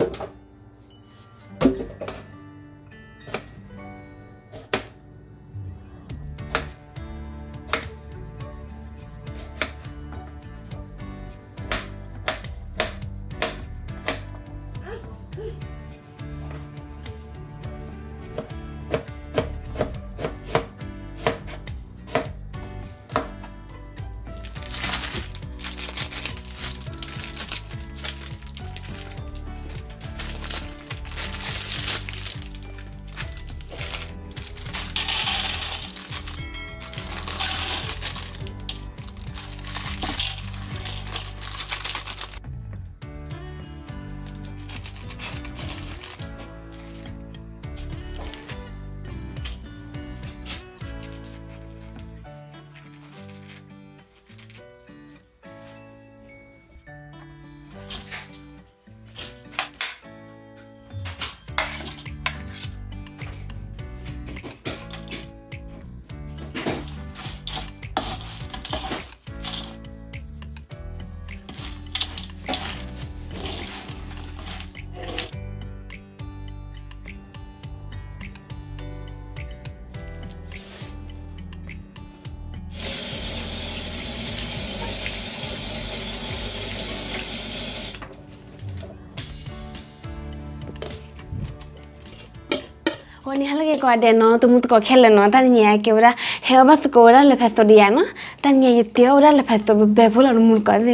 ဂီၤနံၤဟါလၢအဂ့ၤကိးဂၤဒဲးနီၤ တံၤသကိးခဲလၢာ်နီၤ, တနံၤအံၤကဲဝဲဒၣ် ဟဲအီၣ်ဘၣ်သကိးဝဲဒၣ်လဲၤဖဲသိးဒီးယၤနီၤ, တနံၤအံၤ ယတ့အီၣ်ဝဲဒၣ်လဲၤဖဲသိး ဘဲဘဲဖိလီၤ တံၤသကိးသ့ၣ်ဧၢ,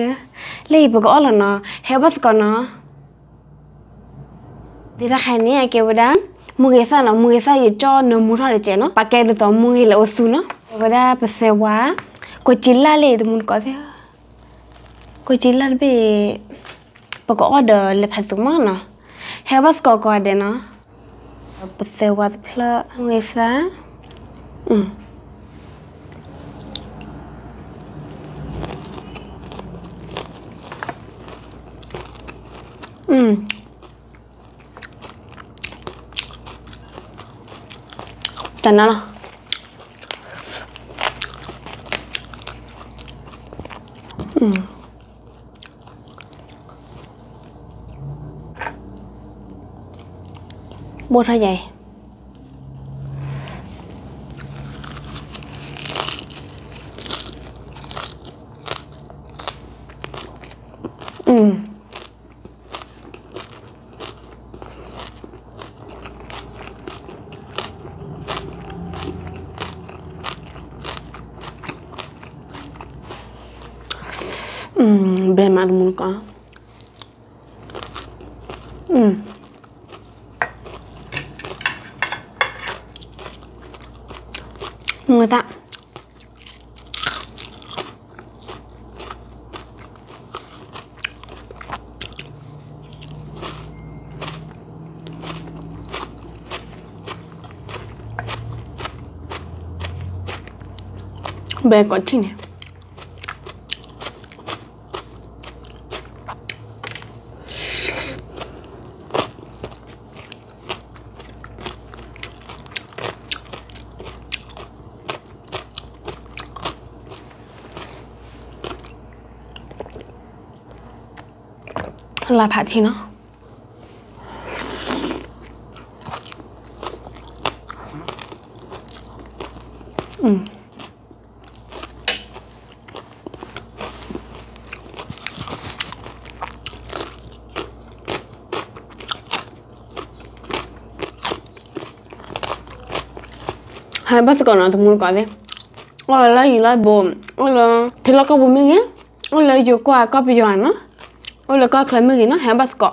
လၢအံၤပကအီၣ်လီၤနီၤ, ဟဲအီၣ်ဘၣ်သကိးနီၤ, ဒ်တခါန့ၣ် အကဲဝဲဒၣ် မုၢ်ဂ့ၤသၣ်နီၤ, မုၢ်ဂ့ၤသၣ် ယကၠီနၢမူထီၣ်တကဲးနီၤ, ပာ်ကဲဒ်သိးမုၢ်ဂ့ၤလၢအအိၣ်သူနီၤ, ဝဲဒၣ်ပသဲဝါ, ကိးက့လၢ်လၢအံၤ တံၤသကိးသ့ၣ်ဧၢ, ကိးက့လၢ်တဘ့ၣ် ပကအီၣ်ဒီးလဲၤဖဲသိးမးနီၤ, ဟဲအီၣ်ဘၣ်သကိးကိးဂၤဒဲးနီၤ, ပသဲဝါတဖျၢၣ် မုၢ်ဂ့ၤသၣ်, တၢ်နါလီၤ, ဘိၣ်ထီၣ်ယၤအံၤ, ဘဲမးတမူတကိး, မုၢ်သၣ် ဘဲကိးထံၣ်န့ၣ် လၢ်ဖးထံနီၤ, ဟဲဘၣ်သကိးနီၤ တမူတကိးသ့ၣ်, အိၣ်လၢလီၢ်ယံၤလီၢ်ဘူး, အိၣ်လၢ ထံလီၢ်ကီၢ်ပူၤမ့ၢ်ဂ့ၤ, အိၣ်လၢယိၤကီၢ်အကီၢ်ပယီၤနီၤ, အိၣ်လၢကီၢ်ချၢမ့ၢ်ဂ့ၤနီၤ ဟဲဘၣ်သကိး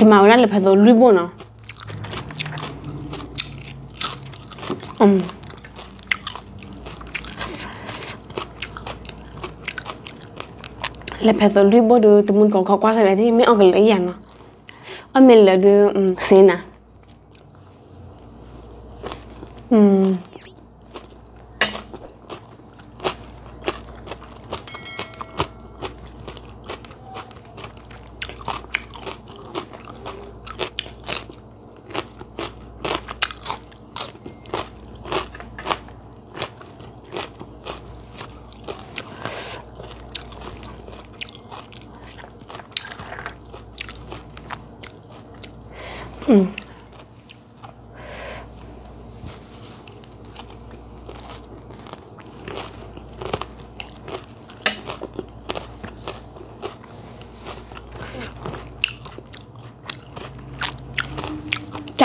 ယမၤဝဲဒၣ်လဲၤဖဲသိးလွံၢ်ဘိၣ်နီၤ, လဲၤဖဲသိးလွံၢ်ဘိၣ်ဒီး တမူတကိးခီကွၢ်ဖဲလဲၣ် မ့ၢ်အီၣ်ကလၢာ်ယၤနီၤ, အီၣ်မ့ၢ်လၢာ်ဒီး စ့နၤ အ တ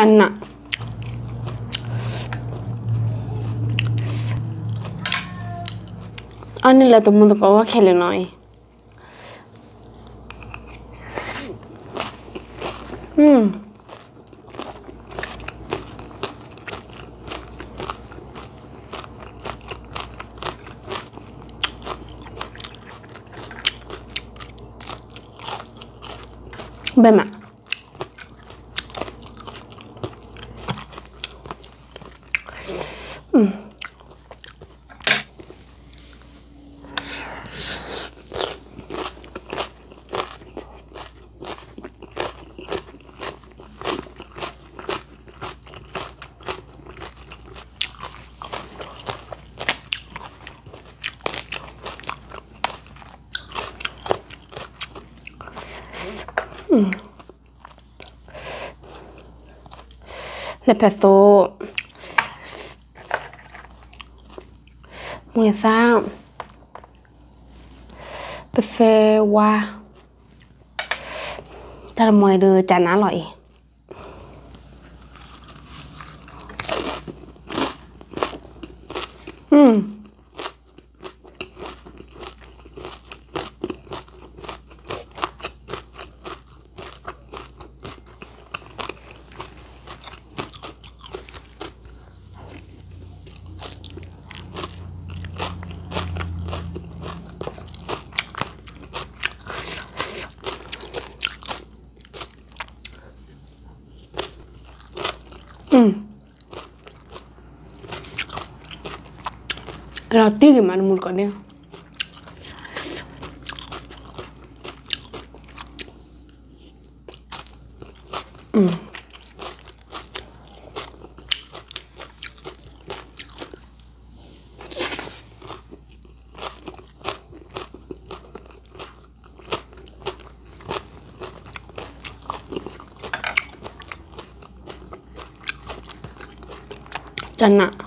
ၢ်နး အန့ၣ်လၢတမူသကိးဝဲခဲလၢာ်နီၤအံၤ. ဘဲမး လဲၤဖဲသိး မုၢ်သါ ပသဲဝါ တၢ်တမီၤအံၤဒီးကနၣ်လီၤအံၤ. လီၤတံၢ်ဂ့ၤမးတမူတကိးန့ၣ်. တၢ်နး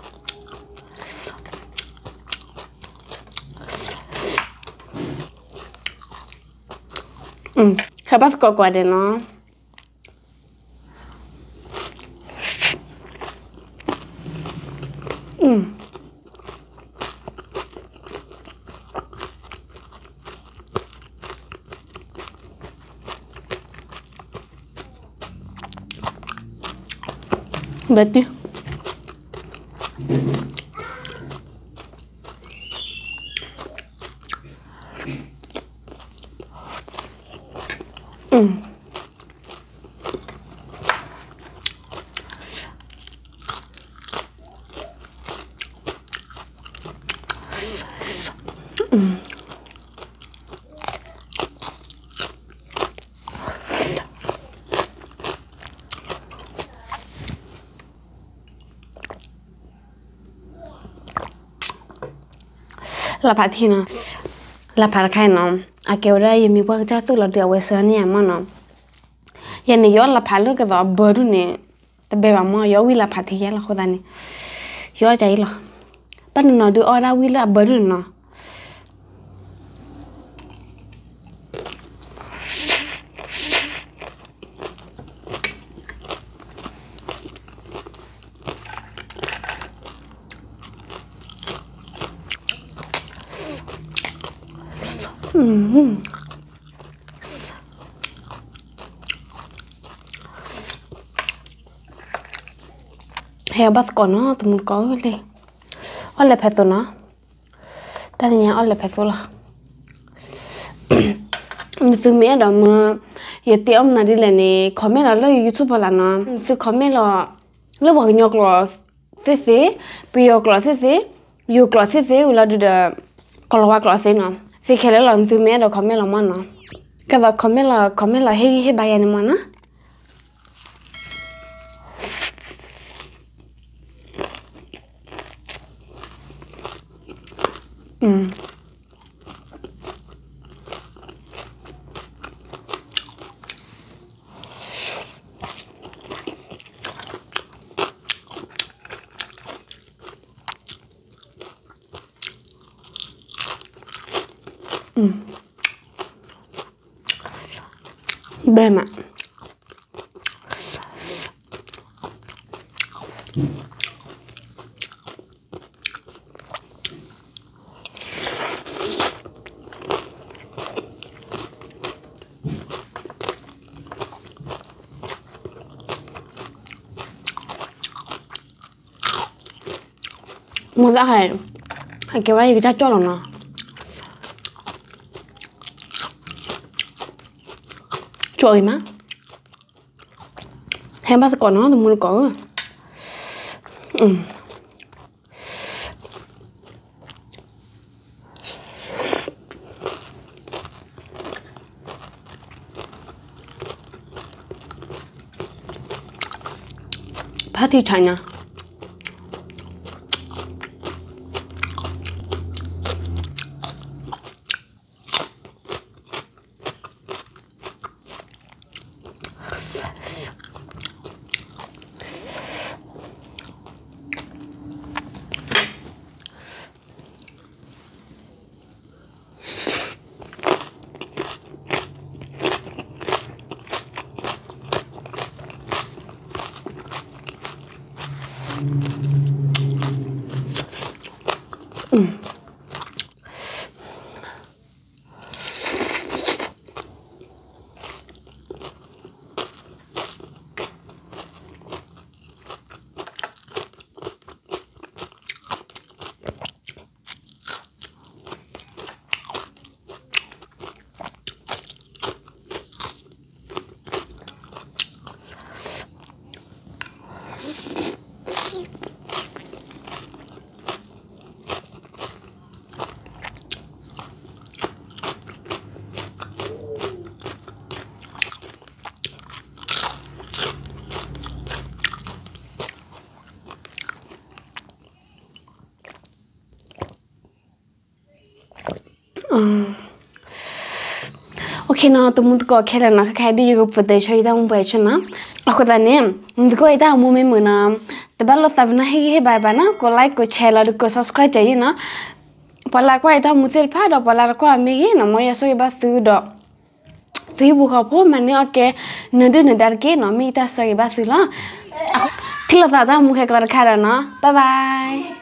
ဟဲဘၣ်သကိးကွၢ်ဒဲးနီၤ. ဘၣ်တံၢ် လၢ်ဖးထံနီၤ, လၢ်ဖးတခါအံၤနီၤ, အကဲဝဲဒၣ်ယမ့ၢ်ပှၢ်ကစၢ်သူၣ်လီၤဒုးအဝဲစၢၤန့ၢ်ယၤမၢ်နီၤ, ယဲန့ၣ်ယအီၣ်လၢ်ဖးလၢကသိးအဘၢဒူၣ်န့ၣ်, တဘဲဘၣ်မၢ်, ယအီၣ်ဝံၣ်လၢ်ဖးထံယဲလီၤအဃိသတးန့ၣ်, ယအီၣ်ကၢ်အံၤလီၤ, ဘၣ်နီၤနီၤဒုးအီၣ်ဝဲဒၣ်ဝံၣ်လၢအဘၢဒူၣ်န့ၣ်နီၤ. ဟဲဘၣ်သကိးနီၤ တမူတကိးလံ, အီၣ်လဲၤဖဲသိးနီၤ, တၢ်နံၤညါအီၣ်လဲၤဖဲသိးလီၤ. နသုမ့ၢ်အဲၣ်ဒိးမၢ ယတ့အီၣ်မနုၤဒ်လဲၣ်န့ၣ် comment လီၤလၢ YouTube ဖီလာ်နီၤ, နသု comment လီၤ လၢပှၤကညီကျိာ်သ့ၣ်သ့ၣ်, ပယီၤကျိာ်သ့ၣ်သ့ၣ်, ယိၤကျိာ်သ့ၣ်သ့ၣ်, ဝံၤလီၤဒုးဒီး ကလီၤဝါကျိာ်သ့ၣ်နီၤ, သ့ခဲလၢာ်လီၤ, နသုမ့ၢ်အဲၣ်ဒိး comment လီၤမၢ်နီၤ, ကဲသိး comment လီၤ comment လီၤ ဟ့ၣ်ဂံၢ်ဟ့ၣ်ဘါယၤန့ၣ်မၢ်နီၤ. อืม อืม ဘဲမး မိၢ်သၣ်ခါအံၤ အကဲဝဲဒၣ်ယကစၢ်ကၠီၣ်လီၤနီၤ, ကၠီၣ်အံၤမး, ဟဲဘၣ်သကိးနီၤ တမူတကိးဧၢ. ဖါတံၢ်ဆါညါ OK နီၤ တမူတကိးခဲလၢာ်နီၤ ခဲခါဒ်ယကပူၤသ့ဆိယတၢ်မူပှဲၤဆၢနီၤ, အဃိသတးန့ၣ် မူသကိးယတၢ်အိၣ်မူမ့ၢ်မုာ်နီၤ, တဘၣ်လိၣ်သးပ့ၤနီၣ်ဟ့ၣ်ဂံၢ်ဟ့ၣ်ဘါဘၣ်နီၤ, ကိး like ကိး share လီၤဒီးကိး subscribe တ့ၢ်ယံၤနီၤ, ပှၤလၢကွၢ်ယတၢ်အိၣ်မူသ့ၣ်တဖၣ်ဒီးပှၤလၢတကွၢ်မ့ၢ်ဂ့ၤနီၤ မ်ယွၤဆိၣ်ဂ့ၤဘၣ်သုဒီး သုဟံၣ်ဖိဃီဖိမၤန့ၢ်အီၣ်ကဲ နဒုၣ်နဒါတက့ၢ်နီၤ မ့ၢ်ယတၢ်ဆိၣ်ဂ့ၤဘၣ်သုလီၤ, ထံၣ်လိာ်သးတၢ်အိၣ်မူခဲကိးတခါဒီးနီၤ bye bye.